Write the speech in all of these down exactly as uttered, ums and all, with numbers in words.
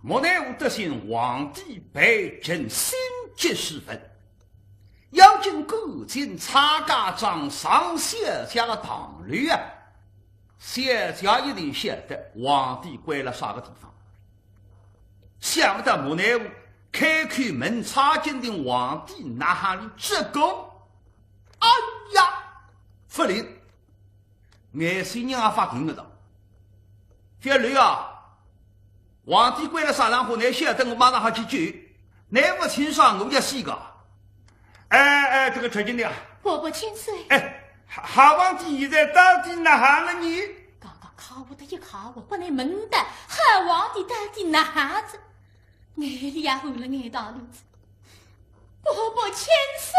莫奈何得信皇帝被朕心急时分，要紧赶紧蔡家庄上小姐个堂楼啊！小姐一定晓得皇帝关了啥个地方。想不到莫奈何开口问蔡京定皇帝哪哈里，结果，哎呀，勿灵，眼睛也发定个了。小刘啊，皇帝关了啥场化，倷晓得我马上好去救，倷勿清爽我要死个。哎哎，这个蔡京定啊，伯伯千岁。哎，好皇帝现在到底哪哈了呢？刚刚客话的一客话，拨倷问得，好皇帝到底哪哈子？眼泪也含了眼袋里子。伯伯千岁。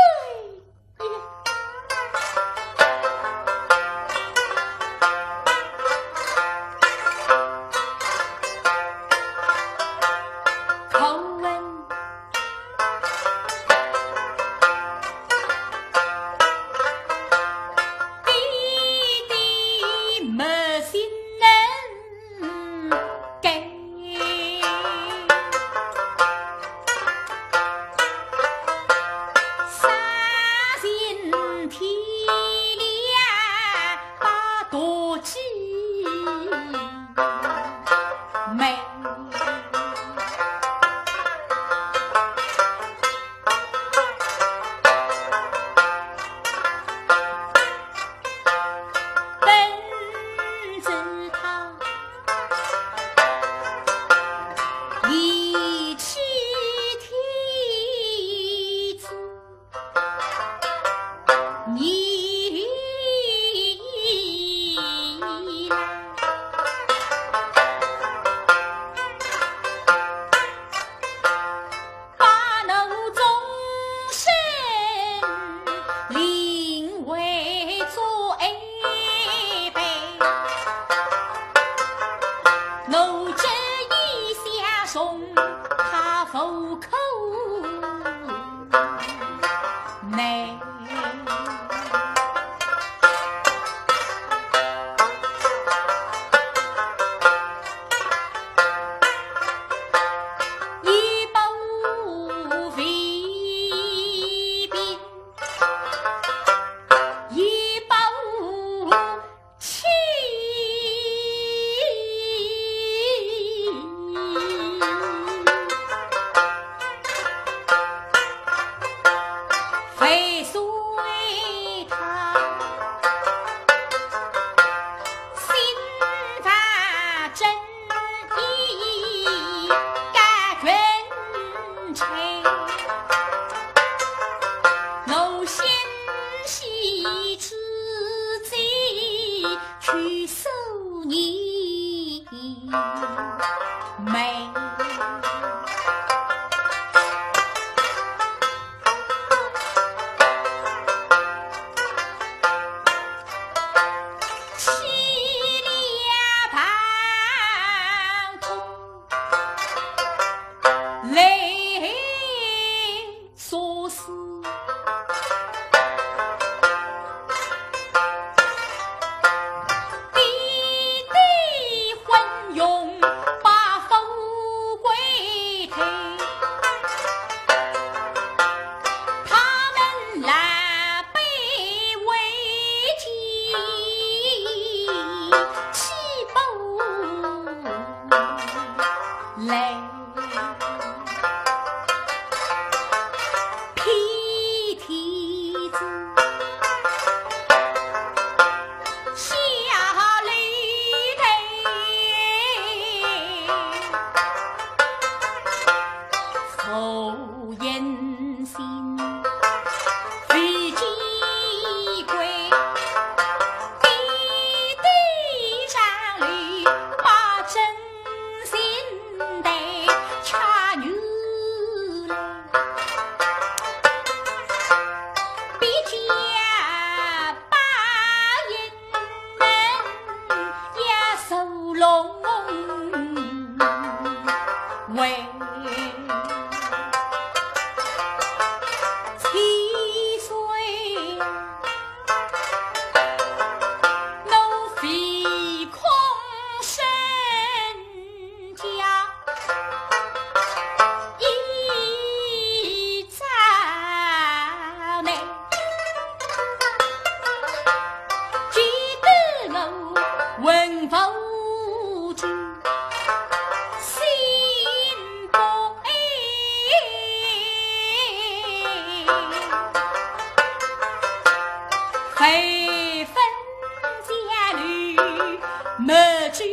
水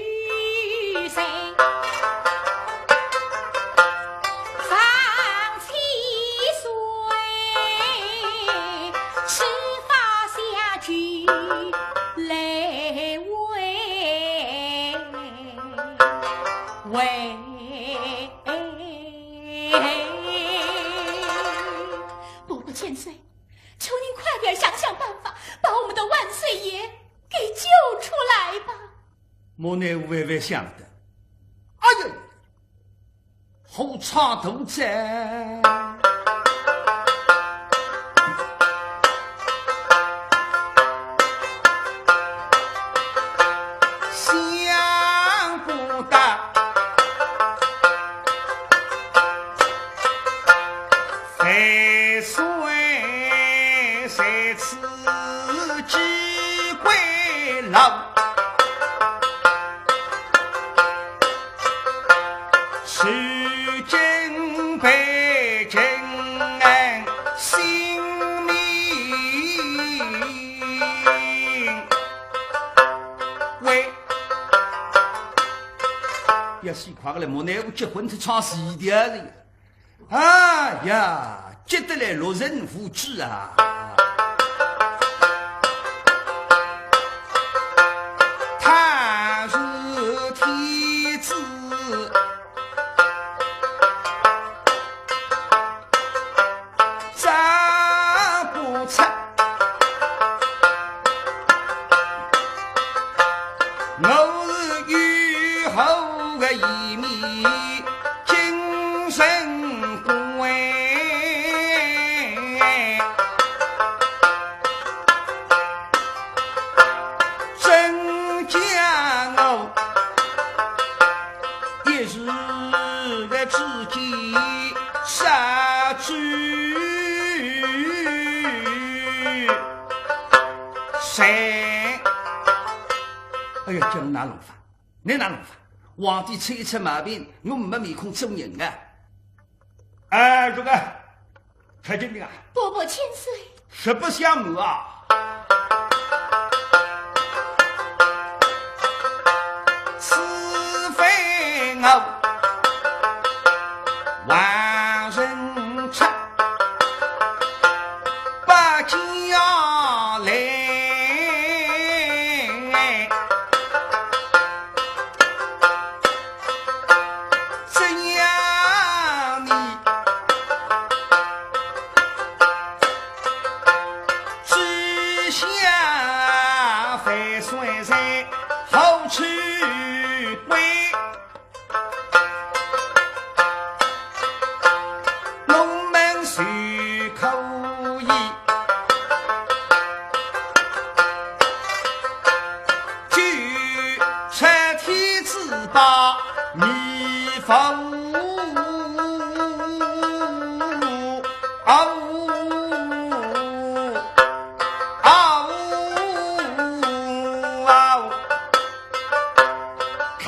水放千岁，启发下去来为为。伯伯千岁，求您快点想想办法，把我们的万岁爷给救出来吧。莫奈何万万想得，哎呀，好差头哉！想不到，万岁在此机关牢。 是敬佩君恩性命危。要死快个了，莫奈何结婚是唱戏的呀。 哎呀，急得来六神无主啊！他是天子，斩不出。 我是有后个一面精神官，真叫我一时个之间杀猪谁？ 哎呀，叫侬哪弄法？侬哪弄法？皇帝出一出毛病，我没面孔做人啊！哎，这个，蔡金玲啊，伯伯千岁。实不相瞒啊，此番我王人出 把家来，怎样呢？只想万岁在何处归？ 我们是可以救出天子把你放。哦，哦，哦，看。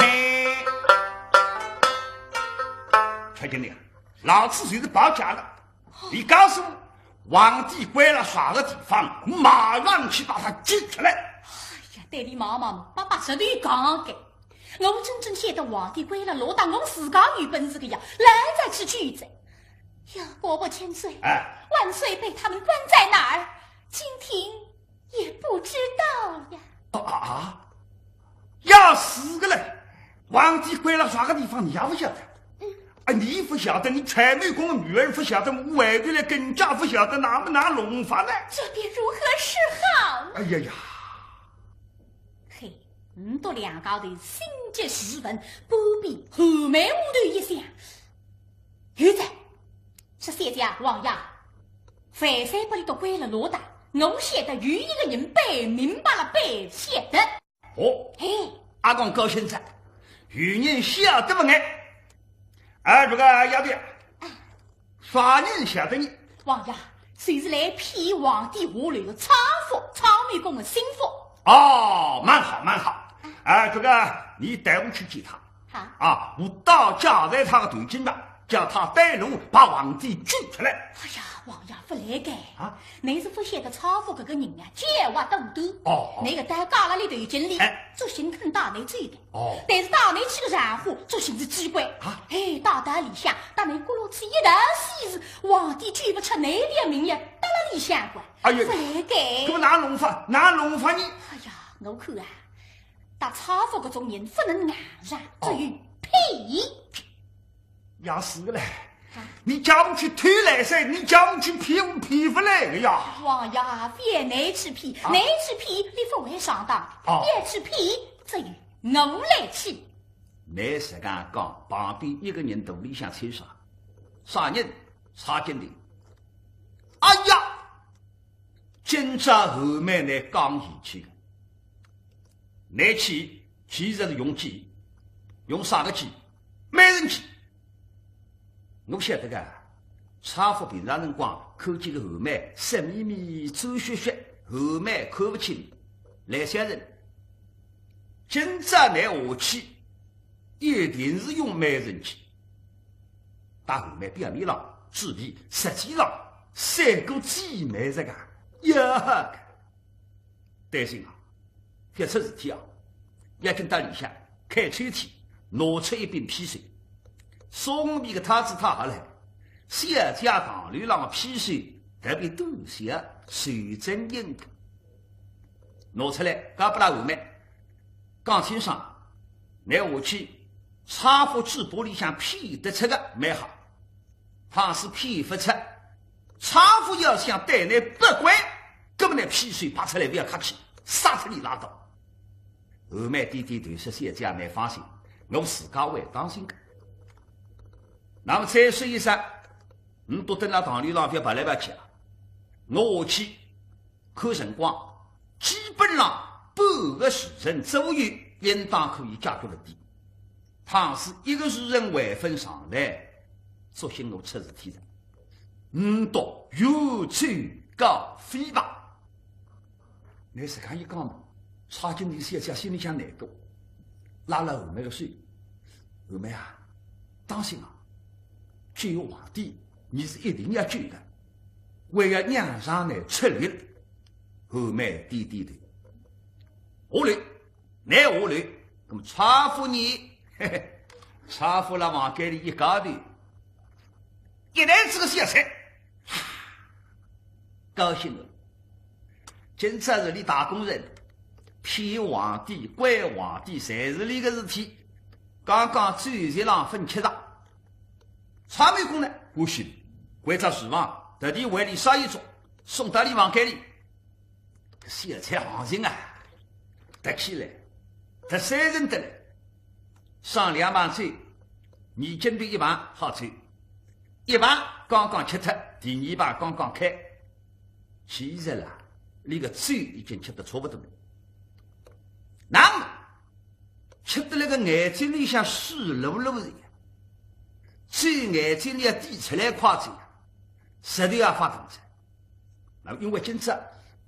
蔡金玲，老子就是保驾了。你告诉我，皇帝关了啥个地方，马上去把他救出来。哎呀，对你妈妈嘛，爸爸实在讲个。我真正晓得皇帝关了哪搭，我自家有本事个呀，来再去救哉。呀，伯伯千岁，哎。万岁被他们关在哪儿？今天 也不知道呀。啊啊啊！要死个嘞！皇帝关了啥个地方，你也不晓得？嗯。啊，你不晓得，你蔡美公的女儿不晓得，我外头来更加不晓得，那么哪弄法呢？这便如何是好？哎呀呀！嘿，你们两家头心急如焚，不必后面屋头一想。有哉， 说小姐啊，王爷，万岁把俚笃关了哪搭，我晓得有一个人办明白了，办晓得。哦，嘿。阿公高兴哉，有人晓得不哎？哎，这个丫头，啥人晓得呢？王爷，就是来骗皇帝下楼的搀扶，搀美公的心腹。哦，蛮好，蛮好。哎，这个你带我去见他。 好。啊，我到家在他的头颈上，叫他带路把皇帝救出来。哎呀，王爷勿来个。啊？倷是勿晓得差福搿个人啊，狡猾多端。哦，哦。倷个单家辣里头有经历，哎。作兴肯带倷走个。哦。但是带倷去个场化，作兴是机关。啊？哎，带到里向，搭倷咕噜起一道西事，皇帝救勿出倷个命也搭辣里向个。哎呀，勿来个。搿么哪弄法？哪弄法呢？哎呀，我看啊，搭差福搿种人勿能硬上，哦。只有骗。 也是个嘞。啊？你叫我去偷来噻，你叫我去骗，我骗勿来个呀。王爷，覅倷去骗，啊？倷去骗，倷勿会上当。哦。覅去骗，只有我来去。倷实梗讲，旁边一个人肚里向猜啥？啥人？差金莲。哎呀，今朝后面倷讲义气个。 倷去，其实是用计，用啥个计？美人计。我晓得个，差福平常辰光看见个后妹色眯眯、皱削削，后妹看勿清。来相人，今朝倷下去，一定是用美人计。搭后妹表面浪嘴皮，实际浪赛过姐妹实梗，要好个。 担心啊，覅出事体啊，要紧到里向开抽屉，拿出一柄匕首，送匕个套子套好了，小姐堂楼浪个匕首特别短小，手正硬个。拿出来，交拨拉后妹，讲清爽，倷下去，差福嘴巴里向骗得出个蛮好。 倘使骗勿出，差福要想对倷不乖，搿么倷匕首拔出来，覅客气，杀脱伊拉倒。后妹点点头说：“小姐倷放心，我自家会当心个。”那么再说一声，倷笃蹲辣堂楼浪覅跑来跑去啊，我下去 看辰光，基本上半个时辰左右，应当可以解决问题。倘使一个时辰还朆上来，作兴我出事体哉。倷笃远走高飞吧。倷实梗一讲嘛，差金莲小姐心里向难过，拉拉后妹个手，后妹啊，当心啊，救皇帝，倷是一定要救个。 为要让上来出力，后妹点点头。下来，倷下来，那么差福呢？嘿嘿，差福辣房间里一家头，一台子个小菜，高兴了。今朝是俚大功臣，骗皇帝、拐皇帝，侪是俚个事体。刚刚酒席浪朆吃着， 差美公呢，欢喜，关照厨房，特地为俚烧一桌，送到俚房间里。搿小菜行情啊，得起来，得三成得来。上两盘酒，已经备一盘好酒，一盘刚刚吃脱，第二盘刚刚开。 其实啦，俚个酒已经吃得差不多了。那么，吃得来个眼睛里向水漉漉一样，酒眼睛里要滴出来快哉呀，舌头也发疼哉。那么因为今朝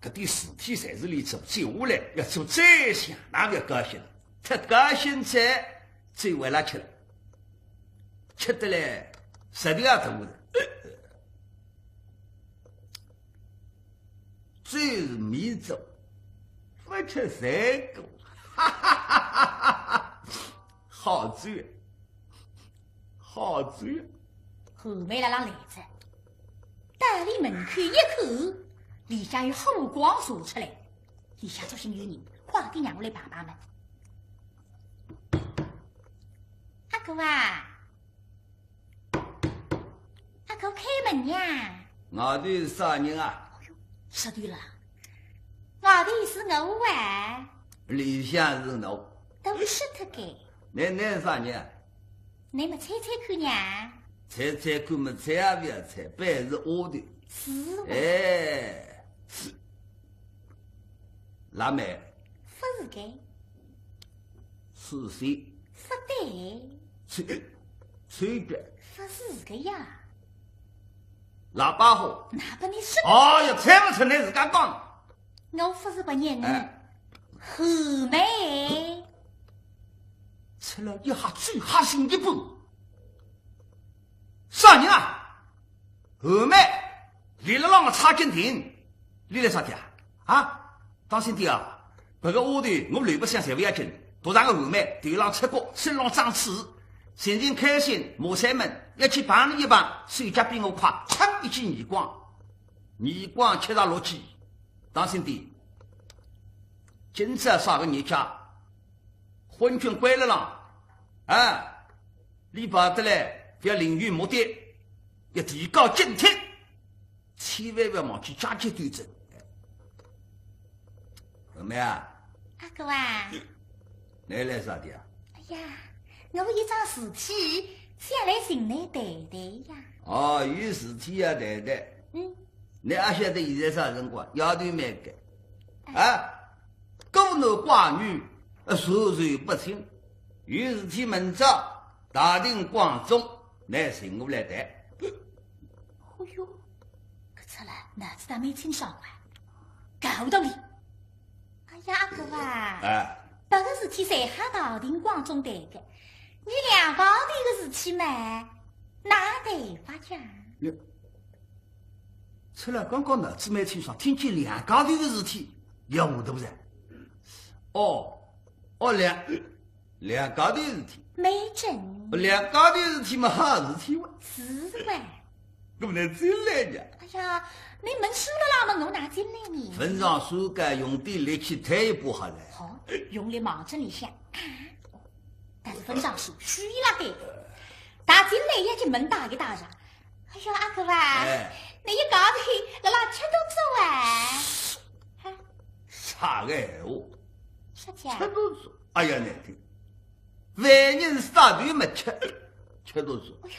搿点事体侪是俚做，接下来要做宰相，那么要高兴了，忒高兴哉，酒还辣吃了，吃得来舌头也疼了。 酒是美酒，勿吃罪过。哈哈哈哈哈！好酒，好酒。后面辣辣来哉，到俚门口一看，里向有火光射出来，里向作兴有人，快点让我来碰碰门。阿哥啊， 阿哥开门呀！外头是啥人啊？哎哟，说对了，外头是我啊。里向是我。都说脱个。倷，倷啥人啊？倷么猜猜看呀？猜猜看么猜也勿要猜，板是丫头。是哦。哎，是。辣妹。勿是个。 是谁？勿对。谁？谁的？勿是个呀。喇叭吼。哪把你说？哎呀，猜勿出来自家讲。我勿是别人，哎。后妹。吃了一下酒吓醒一半。啥人啊？后妹。头浪个蔡金亭，俚来啥体啊？啊，当心点啊！搿个丫头我留白相侪勿要紧，独上个后妹，头浪出角，身浪长刺，心情开心，骂山门，一记碰俚一碰，手脚比我快，嚓一记耳光，耳光吃着落去，当心点。今朝啥个日脚，昏君关了浪，啊，俚跑得来，覅另有目的，要提高警惕。 千万勿要忘记加急斗争。妹妹啊，阿哥啊，倷来啥体啊？哎呀，我有桩事体，想来寻倷谈谈呀。哦，有事体要谈谈。嗯。倷阿晓得现在啥辰光？夜头蛮个。啊，孤男寡女，呃，授受不亲。有事体明朝大庭广众，倷寻我来谈。 哦哟，搿出来脑子倒蛮清爽啊，搞道理。哎呀，阿哥啊，哎，搿个事体侪好大庭广众谈个，伲两家头个事体嘛，哪谈法呀？喏，出来刚刚脑子蛮清爽，听见两家头个事体，要糊涂噻。哦，哦，两 两家头事体。没准。两家头事体嘛，好事体哇。是哇。搿么倷进来呀？哎呀，倷门闩勒浪嘛，我哪进来呢？门闩闩个，用点力气推一把好噻。好，用力望准里向，啊，但是门闩闩虚了海，踏进来要紧门打一打上。哎呀，阿哥啊，哎，倷一家头辣辣吃独灶啊？啊，啥个闲话？啥体啊？吃独灶？哎呀，难听！ 万人杀头么吃，吃独灶。哎呀，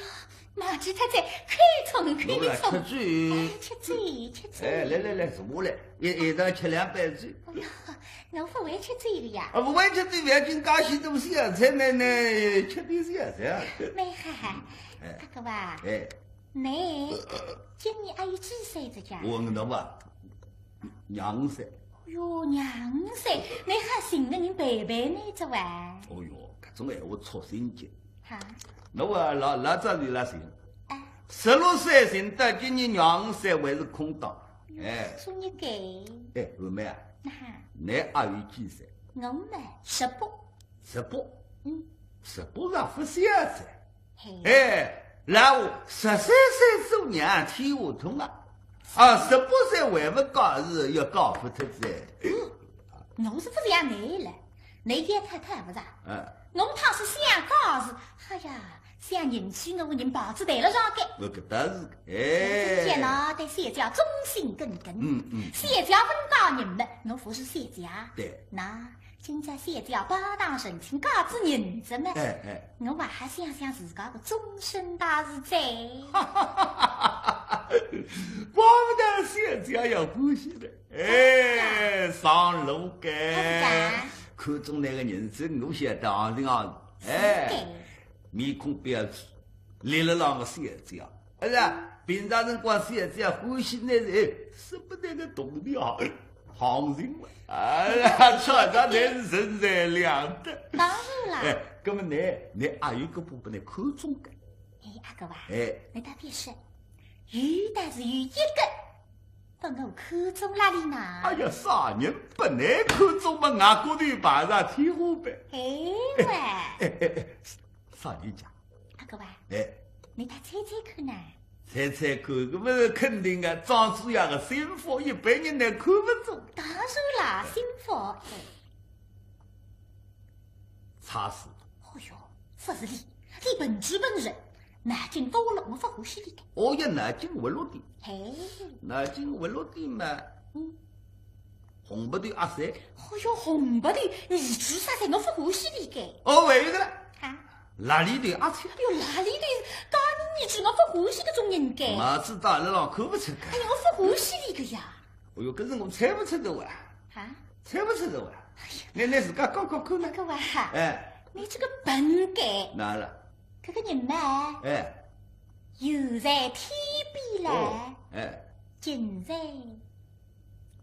忘记脱哉，口重，口重。侬来吃酒。哎，吃酒，吃酒。哎，来来来，坐下来，一，一道吃两杯酒。哎呀，我勿会吃酒个呀。啊，勿会吃酒，覅紧，介许多小菜呢，倷吃点小菜啊。蛮好。哎。阿哥啊，哎。倷今年阿有几岁哉呀？我，我吧， 廿五岁。哟，廿五岁，倷还寻个人陪陪倷哉哇？哦哟，搿种闲话戳心结。哈？倷啊，老，老早就辣寻。哎。十六岁寻到今年廿五岁还是空档。哟，哎。做人个。哎，二妹啊，那哈？倷阿有几岁？我嘛，十八。十八？嗯。十八也勿小哉。 嘿。哎，老话，十三岁做娘天下痛啊，啊，十八岁还勿嫁是要嫁勿脱哉。嗯，我是勿是要倷了？倷也太太勿是啊？嗯。我怕是想嫁是，哎呀，想人气我人牌子抬了上去。我搿倒是个，哎。今天呢，对小姐忠心耿耿。嗯，嗯。小姐勿嫁人么，我服侍小姐。对。那 今朝小姐拜堂成亲，嫁仔人哉么，哎，哎。我还想想自家个终身大事哉。怪勿得小姐要欢喜的，哎，上路个。哎，看中倷个人是我晓得行情啊，哎，是的。面孔标致，立勒浪个小姐，哎呀，平常辰光小姐欢喜倷是，哎，舍不得个铜钿啊。 行情嘛，哎呀，穿着人人才两得。当然啦。哎，搿么倷，倷阿有搿把拨倷看中个？哎，阿哥啊，哎。倷倒别说，有，但是有一个拨我看中了哩呢。哎呀，啥人拨倷看中嘛，额角头碰着天花板。哎喂。哎，哎，哎，啥人家？ 阿哥啊，哎。倷倒猜猜看呐。猜猜看，搿么是肯定个，庄主爷个心腹，一般人倷看勿中。当然啦，心腹，哎。差死。哦哟，勿是俚，俚笨猪笨舌，脑筋勿活络，我勿欢喜俚个。哦呀，脑筋活络点。嘿。脑筋活络点嘛。嗯。 红鼻头阿三。哦哟，红鼻头，儿子啥噻，我勿欢喜俚个。哦，还有个啦。啊？癞痢头阿七。哟，癞痢头，讲俚儿子我勿欢喜搿种人个。帽子戴勒浪看勿出个。哎呀，我勿欢喜俚个呀。哦哟，搿是我猜勿出个哇。啊？猜勿出个哇。哎呀。倷，倷自家讲讲看呢。搿个哇，哎。倷这个笨个。哪了？搿个人嘛，哎。远在天边来，哦，哎。近在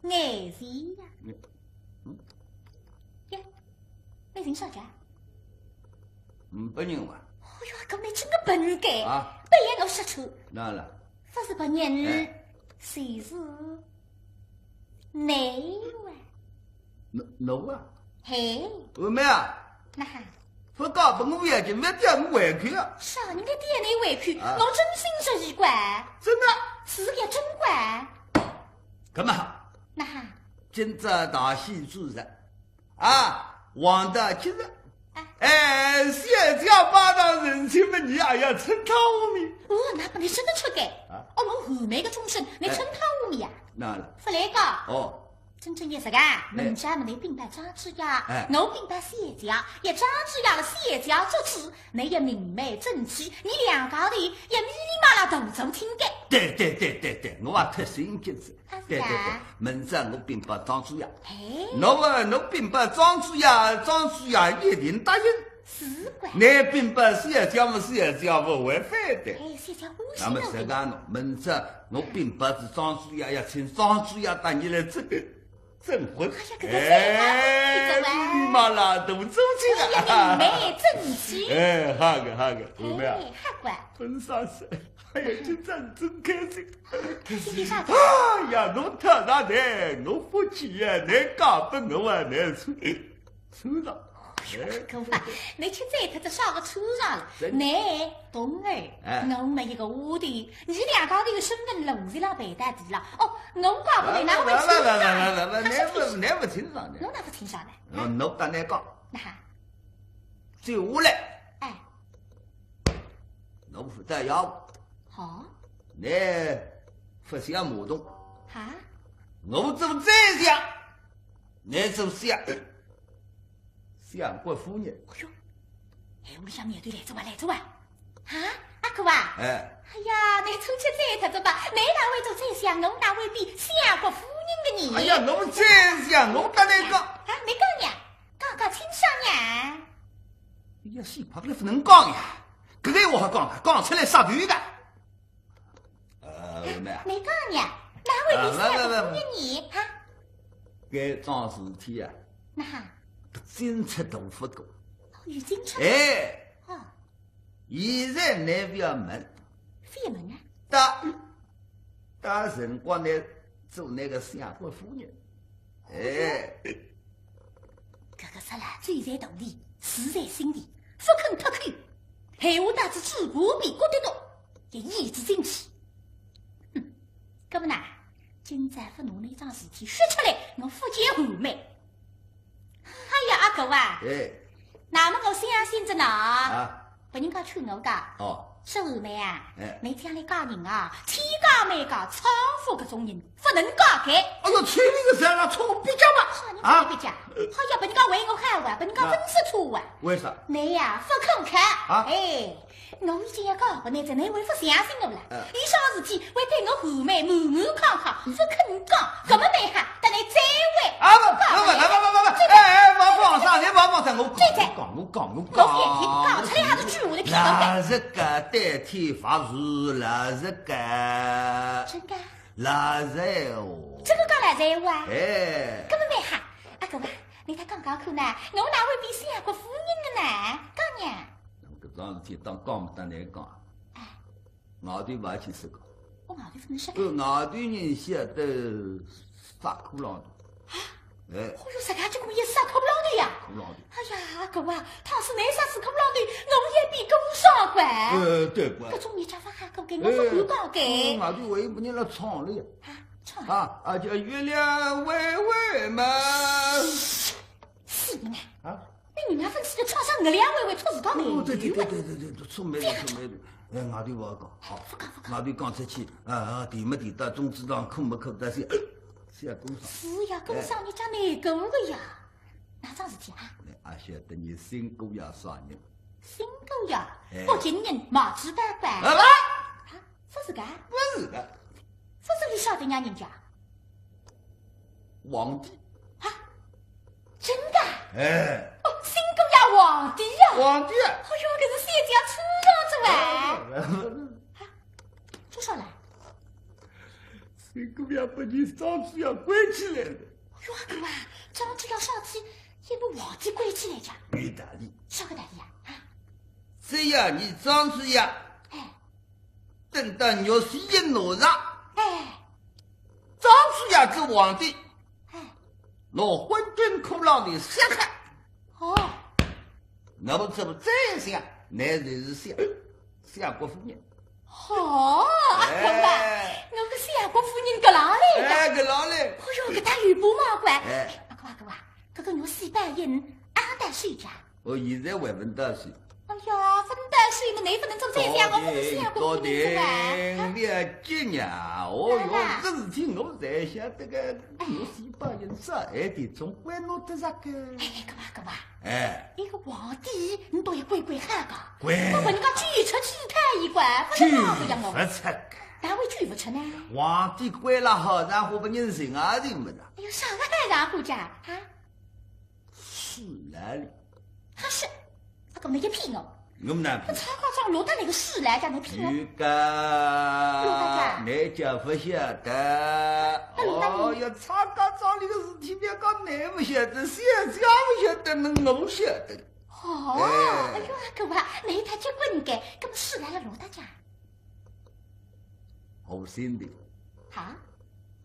眼前呀。嗯，嗯。呀，倷寻啥家？嗯，别人哇。哦哟，搿倷真个笨个，啊？不然我说出。哪了？勿是别人，哎。就是侬啊。侬，侬啊？嘿。二妹啊，哪哈？勿嫁拨我也就勿叫我回去啊。啥人家叫侬回去？啊。我真心实意个。真个？是个，真个。搿么好。哪哈？今朝大喜之日， 啊，黄道吉日。哎。哎，小姐拜堂成亲么，你也要参加我们。哦，那不能真的出个。啊。哦，我二妹个终身，你参加我们呀？哪了？勿来个。哦。真正也是个，哎。人家么侬禀报张主爷，哎。我禀报小姐，也张主爷了，小姐做主，侬也明媒正娶，你两家头也咪哩嘛啦大做亲个。对对对对对，我也特心急子。 对对对，明朝我禀报张主爷。哎。侬啊，侬禀报张主爷，张主爷一定答应。是个。侬禀报小姐么，小姐勿会反对。哎，小姐欢喜。那么实梗喏，明朝我禀报仔张主爷，要请张主爷搭侬来证，证婚。哎呀，搿个最好，哎，搿个嘛啦，大做亲啊。哎呀，明媒正娶。哎，好个，好个，二妹啊。哎，好个。 婚纱是，哎呀，今朝是真开心。开心点啥？哎呀，侬太太呢，我福气呀，侬嫁拨我啊，侬穿，穿上。哎呦，搿个，侬吃醉脱仔啥个穿上了？真的。侬，冬儿，哎。我们一个屋头，你两家头个身份路子浪背带底了。哦，我嫁拨侬，哪会穿上？勿勿勿勿勿，侬勿，侬勿清爽的。侬哪勿清爽呢？侬，侬搭侬讲。哪哈？接下来。哎。 侬勿得要。好。侬勿想马东。哈？我做宰相，侬做相，相国夫人。哎呦，哎，屋里向面对来着哇，来着哇。哈？阿哥啊？哎。哎呀，侬出去走脱仔吧，侬哪会做宰相，我哪会比相国夫人个呢？哎呀，侬宰相，我搭侬讲。啊，侬讲呀，讲讲清爽呀。哎呀，死快，搿勿能讲呀。 搿个闲话好讲啊，讲出来杀头个。呃，妹啊。侬讲呀，哪会比相国夫人呢？啊，勿勿勿勿。哈？搿桩事体啊，哪哈？进出大勿过。哦，有进出。哎。哦。现在侬覅问。覅问啊？到，到辰光侬做那个相国夫人。 哎。搿个说了，嘴在肚里，事在心里，勿肯脱口，闲话搭仔嘴巴边骨头头，也咽仔进去。哼，搿么呐，今朝勿拿侬桩事体说出来，我勿见后面。哎呀，阿哥啊，哎。那么我相信着呢。啊。 别人家劝我个，哦。说二妹啊，哎。侬将来嫁人啊，千家万家，丈夫搿种人，勿能嫁个。哎呦，千里个山上冲不着嘛。啥人啊？勿能嫁？好要别人家为我好啊，别人家分手错啊。为啥？侬呀，勿肯看。啊？哎，我已经要嫁拨侬，侬还勿相信我了。哎。有啥事体，会对我二妹满满康康，勿肯讲，搿么蛮好，等侬再会。啊，勿，勿，勿，勿，勿，勿，勿，哎，哎，勿好讲啥，侬勿好讲啥，我讲，我讲，我讲。 我讲出来还是句话的屁都没。老实个，对天发誓，老实个。真个？老实闲话。搿个讲老实闲话啊？哎。搿么蛮好。阿哥啊，侬再讲讲看呢，我哪会比相国夫人个呢？讲呀。那么搿桩事体当讲勿搭侬讲。哎。 外头勿去说个。哦，外头勿能说个。呃，外头人晓得啥苦劳头。啊？哎。哦哟，自家结果也啥苦劳头呀？苦劳头。哎呀，搿啊，倘使侬啥是苦劳头，我也比勿上个。呃，对个。搿种日脚勿好过个，我勿敢讲个。哎，嗯，外头还有别人来唱了呀。啊，唱。啊，啊，叫月亮弯弯嘛。死人啊！啊？ 那人家粉丝就唱上我两位位出自家没有？哦，对对对对对对，出没的出没的。哎，外头勿好讲，好，勿讲勿讲。外头讲出去，啊啊，提没提到，中指上，扣没扣到，是，是要工伤。是呀，工伤人家难过个呀。哪桩事体啊？哎，阿晓得侬新姑爷啥人？新姑爷，哎。北京人，毛主办官。啊，啊，勿是个？勿是个。勿是，侬晓得人家？ 皇帝。啊，真个？哎。哦，新姑爷皇帝呀。皇帝啊。哎哟，搿是小姐出场子哇。哎。啊，做啥了？新姑爷拨张主爷关起来了。哎哟，阿哥啊，张主爷上去也拨皇帝关起来着。有道理。啥个道理啊？啊？只要侬张主爷，哎。 等到玉玺一拿着，哎。当初要做皇帝，哎，拿昏君骷髅头杀脱。哦。那么这么再想，乃就是相，相国夫人。哦，阿哥啊，哎，我个相国夫人搿哪来个？哎，搿哪来？哦哟，搿搭有把毛怪。哎。阿哥啊，阿哥啊，搿个玉玺白印，阿搭谁家？ 我现在还勿大是。哎呀，勿大是么，侬勿能做宰相，我勿是相国夫人是吧？啊？你要急呀，哦哟，搿事体我才晓得个，哎，我是一般人啥爱的，总归弄得啥个。哎，搿么，搿么，哎，一个皇帝，你倒要乖乖好个，乖，勿然人家举出去太一怪，勿是那个样哦。勿出个。哪会举勿出呢？皇帝乖了好，然后勿人寻啊寻勿着。哎呦，啥个好然后讲啊？ 书来了。哈是，阿哥，侬一骗我。我们哪骗？我差家庄落得来个书来，叫侬骗我。有个，落得家？侬家勿晓得。哎，落得里？哦哟，差家庄里个事体，覅讲侬勿晓得，小姐勿晓得，那我晓得。哦，哎。哎哟，阿哥啊，侬一塌结棍个，搿么书来了落得家？ 好心的。哈？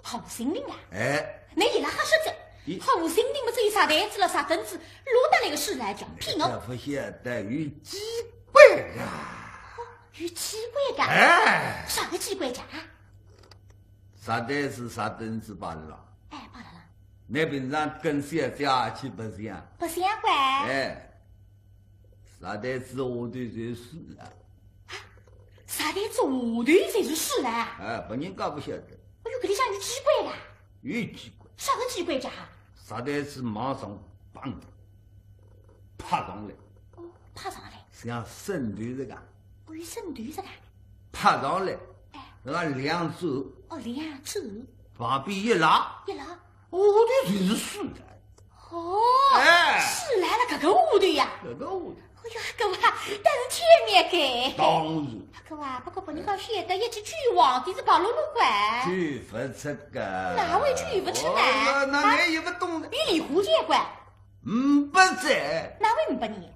好心人啊？哎。侬伊拉瞎说哉。咦？好心人么，只有石台子了，石凳子，落得来个书来讲，骗我。这不晓得有机关啊。哦，有机关个？哎。啥个机关讲啊？石台子、石凳子摆了。哎，摆了啦。侬平常跟小姐去白相？白相过。哎。 石台子下头就是书啊。啊，石台子下头就是书啊？哎，别人家勿晓得。哎哟，搿里向有机关啊？有机关。啥个机关家？石台子往上碰，拍上来。哦，拍上来。像伸头实梗。哦，有伸头实梗。拍上来，哎。那个两转。哦，两转。旁边一拉。一拉。 下头就是书台。哦，哎。书来了搿个下头呀。搿个下头。哎呀，搿个啊，但是天面个。当然。搿个啊，不过拨人家晓得一记举皇帝是白碌碌个。举勿出个。哪会举勿出呢？哦，那，那，啊，侬也勿懂的。有梨花桥个。嗯，勿在。哪会勿拨侬？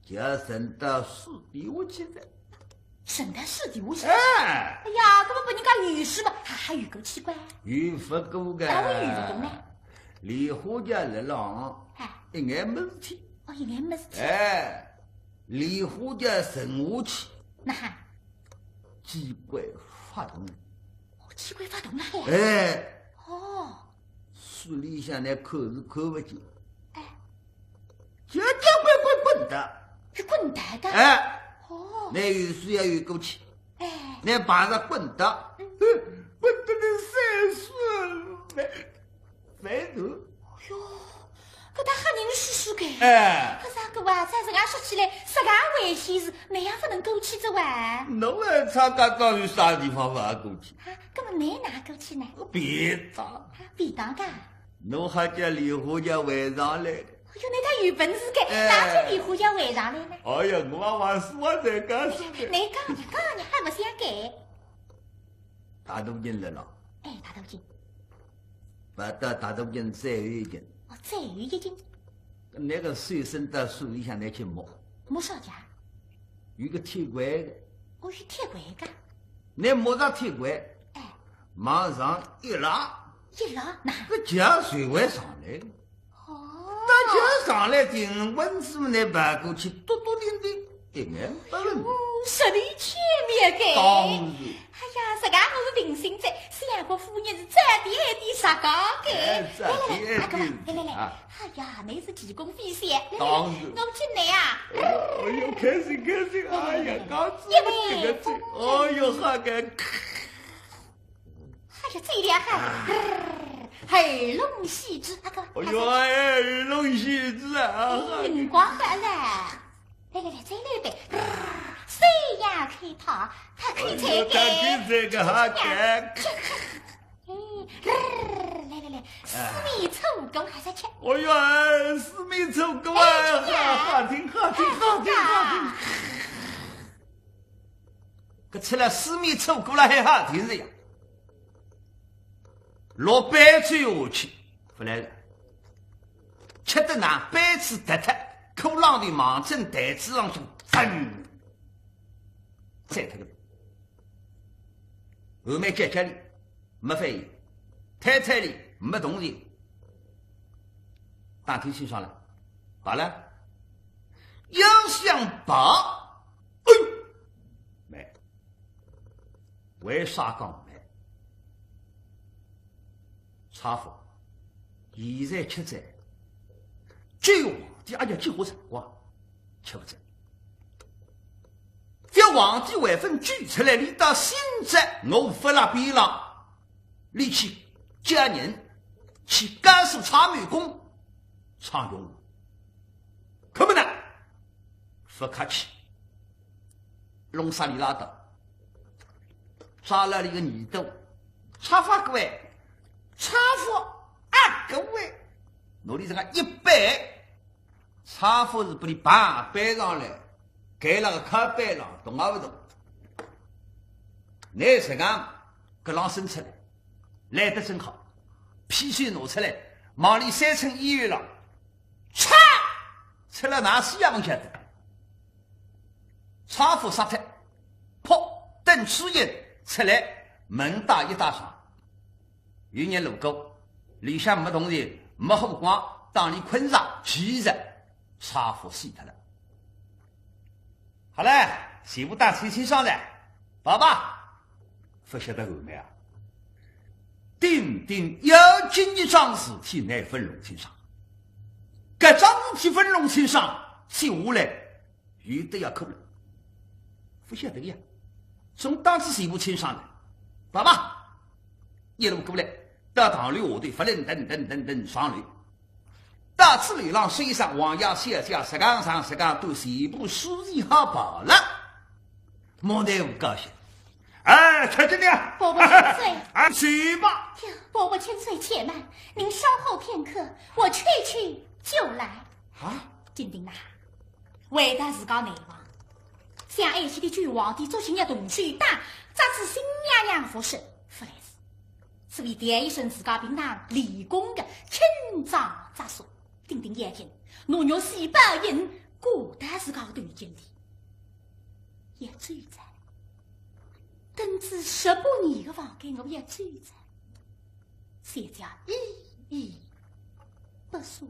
就要沉到水底下去哉。沉到水底下去？哎。哎呀，搿么拨人家有水嘛，还，还游过去个？游勿过个。哪会游勿动呢？梨花桥辣浪，哎。一眼没事体。哦，一眼没事体。哎，梨花桥沉下去，哪哈？机关发动。哦，机关发动了海呀？哎。哦。水里向呢，看是看勿见。哎。 就叫滚滚滚的。是滚蛋的？哎，哦。那游水要游过去，哎。那把它滚的，嗯。滚得那三四，没，没头。哟，搿搭吓人兮兮个。哎。搿啥个哇？再实梗说起来，实梗危险是，那样勿能过去哉哇？侬来参加到底啥地方勿好过去？啊，搿么侬哪过去呢？便当。啊，便当个？ 侬还叫梨花桥回上来个？哎哟，侬倒有本事个，哎。哪叫梨花桥回上来呢？哎呀，我还玩书啊，在讲书呢。侬讲，侬讲，侬还勿想改？大头巾来了。哎，大头巾。勿到大头巾，再有一巾。哦，再有一巾。那个水深到水里向来去摸。摸啥家？有个铁拐个。哦，有铁拐个。 侬摸着铁拐，哎。往上一拉，一拉，哪？搿脚随会上来个。哦。搿脚上来，停稳仔，侬跑过去，笃笃定定，一眼勿稳。哟，实在天面个。当然。哎呀，实梗我是定心哉，相国夫人是真个爱的实梗个。哎，真个爱的。来，来，来，阿哥，来，来，来。啊。 哎呀，侬是奇功飞仙，当然。我进来啊。哎呦，哎呦，开心，开心，哎呀，讲出来这个嘴，哎呦，好个。哎呀，最厉害，啊。二龙戏珠，阿哥，哎呦，哎，二龙戏珠啊，好个。嗯，光板了。来，来，来，再来一遍。三阳开泰，泰开泰个。哎呦，泰开泰个，好个。 哎，来来来，四面楚歌还在吃。哎呀，四面楚歌啊，哎，这样。好听，好听，好听，好听。搿吃了四面楚歌了还好听是呀？落杯子下去，勿来了。吃得那杯子跌脱，骷髅头望准台子上去，砰！摔脱个。后面接接里。 没反应。推推俚没动静。打听清爽了，罢了，要想罢，哎，慢。为啥讲慢？差勿多，现在吃饭，救皇帝，哎呀，救活辰光，吃勿着。叫皇帝还朆救出来，俚到现在我勿辣边浪，俚去叫人去告诉蔡瑁公，蔡邕，搿么呢，勿客气，弄杀俚拉倒，抓牢俚个耳朵，蔡法官，蔡法阿哥喂，拿俚这个一扳，蔡法是拨俚板扳上来，盖辣个靠背浪，动也勿动。拿实梗搿浪伸出来，来得正好，匕首拿出来，望俚三寸以后浪，嚓，出了哪死也勿晓得。蔡法杀脱，噗，等书人出来，门打一打上。 有人路过，里向没动静，没火光，当里困着，其实蔡法死脱了。好了，全部打听清爽了，爸爸，勿晓得后面啊，顶顶要紧一桩事体，乃勿弄清爽。搿桩事体勿弄清爽，接下来 有得要苦了。勿晓得呀，总当仔全部清爽了。爸爸，一路过来，到堂楼下头，勿能噔噔噔噔上楼。到此楼浪，先生王爷小姐，实梗上，实梗都全部梳理好罢了。莫奈何高兴。哎，太君娘，伯伯千岁。哎，去吧。伯伯千岁，且慢，您稍候片刻，我去去就来。啊？丁丁呐， 回到自家内房，想哀歇的救皇帝，做些伢动手打，着仔新娘娘服饰，勿来事。所以调一身自家平常练功的轻装着束，顶顶要紧，拿玉玺包印挂到自家个头颈里。要走哉，等仔十八年的房间，我要走哉。 小姐依依不舍。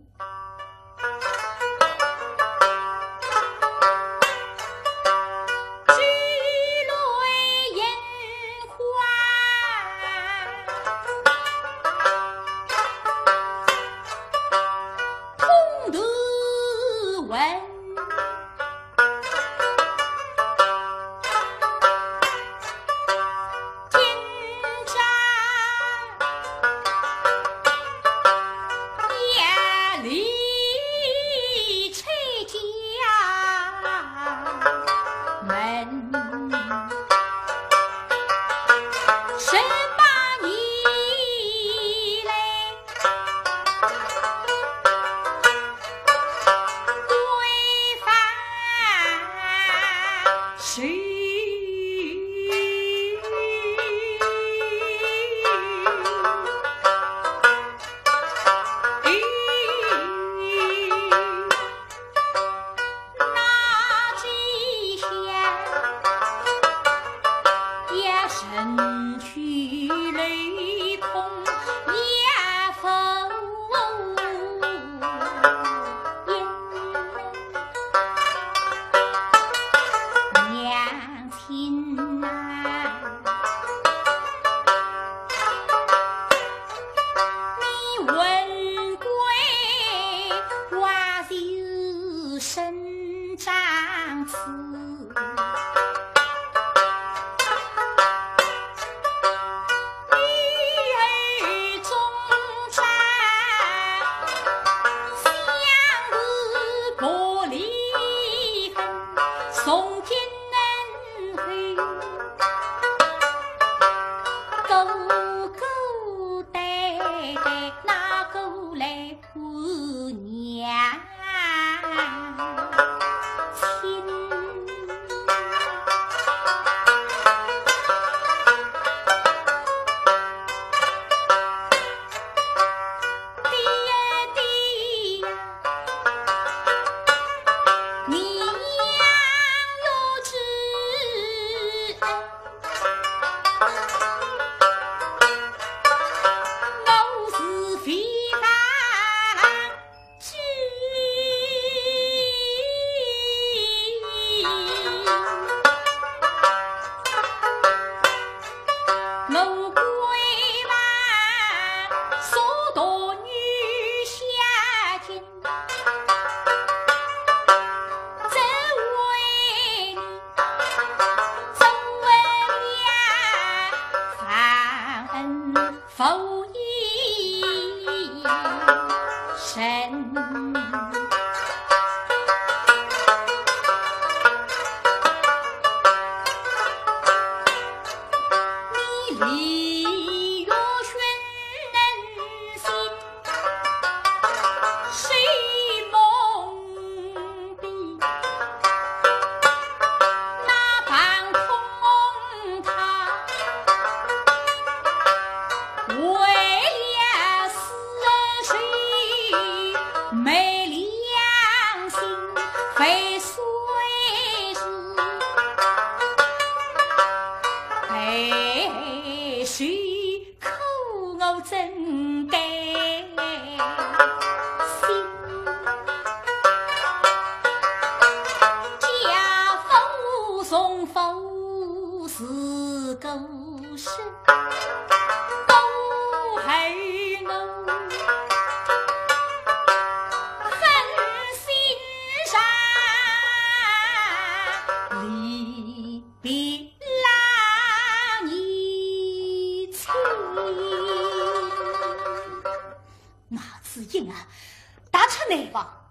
来吧。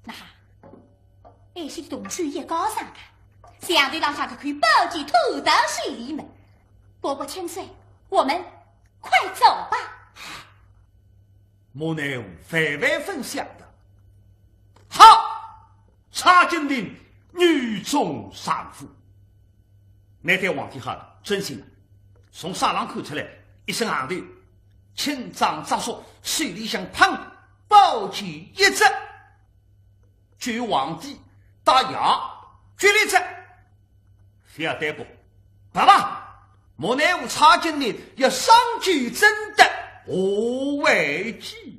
那哈，爱惜同居一高尚的，墙头浪向搿口宝剑拖到手里么？伯伯千岁，我们快走吧。马内务万万分晓得。好，蔡金亭女中上夫。那对皇帝好了，真心的，从衫浪看出来，一身行头，青装扎束，手里向捧宝剑一只，救皇帝，打爷，救里只。覅耽搁，爸爸，马内务蔡金亭要上去征得，何为计？